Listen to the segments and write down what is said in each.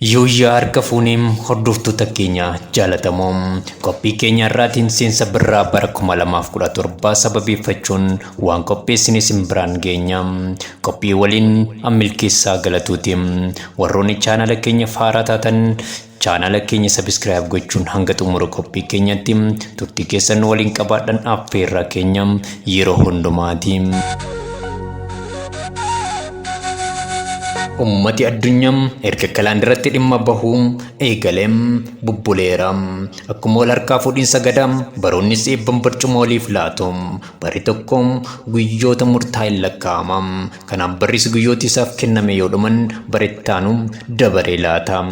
Yuuyyaa harka fuunee hordoftoota keenya jaalatamoo qophii keenya irraatiin seensa birraa bara 2017 sababeeffachuun waan qopheessine isin biraan geenya. Qophii waliin ammilkeessaa galatuuti. Warroonni chaanala keenya faaraa taatan chaanala keenya subscribe gochuun hanga xumura qophii keenyatti turtii keessan waliin qabaadhan affeerraa keenya yeroo hundumaati. Ummati addunyaa erga kalaandaratti dhimma bahuu eegalee bubbuleera. Akkuma wal harkaa fuudhinsa gadaa baroonnis eebban barcuma waliif laatu. Barri tokko guyyoota murtaa'een lakkaa'ama. Kanaaf barris guyyooti isaaf kenname yoo dhuman bara itti aanu dabaree laata.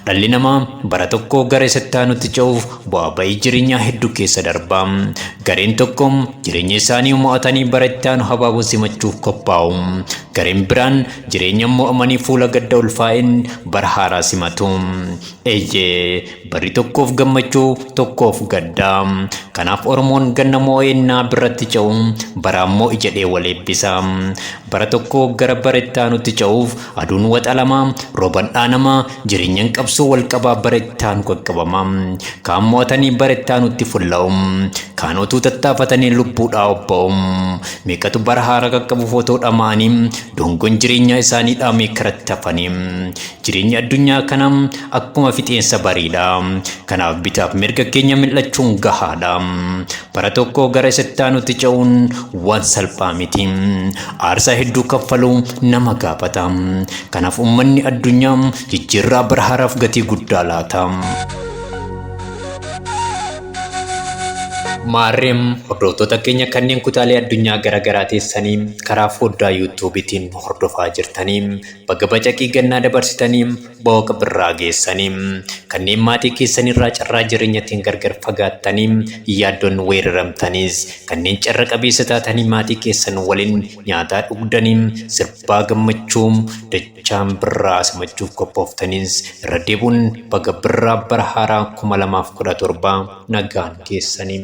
Dhalli namaa bara tokkoo gara isa itti aanutti ce'uuf bu'aa ba'ii jireenyaa hedduu keessa darba. Gareen tokko jireenya isaanii mo'atanii bara itti aanu habaaboo simachuuf qophaa'u. Gareen biraan jireenya mo'amanii fuula gadda ulfaa'een bara haaraa simatu. Eeyyee, barri tokkoof gammachuu, tokkoof gadda. Kanaaf Oromoon ganna mo'eennaa birratti ce'u baraan mo'i jedhee wal eebbisa. Bara tokkoo gara bara itti aanutti ce'uuf aduun waxalama, rooban dhaanama, jireenyan qabsoo wal qabaa bara itti aanu qaqqabama. Kaan mo'atanii bara itti aanutti fulla'u. Kaan utuu tattaafatanii lubbuudhaa obba'u. Meeqatu bara haaraa qaqqabuuf otoo dhama'anii dongoon jireenyaa isaanii dhaamee karatti hafanii. Jireenyi addunyaa kana akkuma fixeensa bariidha. Kanaaf bitaaf mirga keenya mil'achuun gahaadha. Bara tokko gara isa itti aanutti ce'uun waan salphaa miti. Aarsaa hedduu kaffaluu nama gaafata. Kanaaf uummanni addunyaa jijjiirraa bara haaraaf gatii guddaa laata. Maarreem hordoftoota keenya kanneen kutaalee addunyaa garaagaraa teessanii karaa foddaa yuutuubiitiin hordofaa jirtanii baga bacaqii gannaa dabarsitanii booqa birraa geessanii kanneen maatii keessanirraa carraa jireenyatiin gargar fagaattanii yaaddoon weeraramtaniis kanneen carra qabeessa taatanii maatii keessan waliin nyaataa dhugdanii sirbaa gammachuu dachaan birraa simachuuf qophooftaniis irra deebuun baga birraa bara haaraa 2017 nagaan geessanii.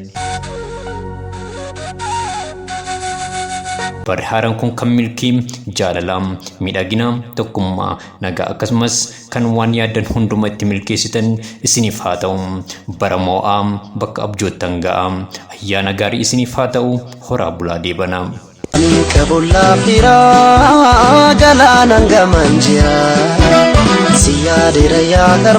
Barri haaraan kun kan milkii, jaalalaa, miidhagina, tokkummaa, nagaa akkasumas kan waan yaaddan hunduma itti milkeessitan isiniif haa ta'u. Bara moo'aa bakka abjoottan ga'a. Ayyaana gaarii isiniif haa ta'u. Horaa bulaa deebanaa. Qabullaa firaa galaanan gaman jira si yaadera yaa.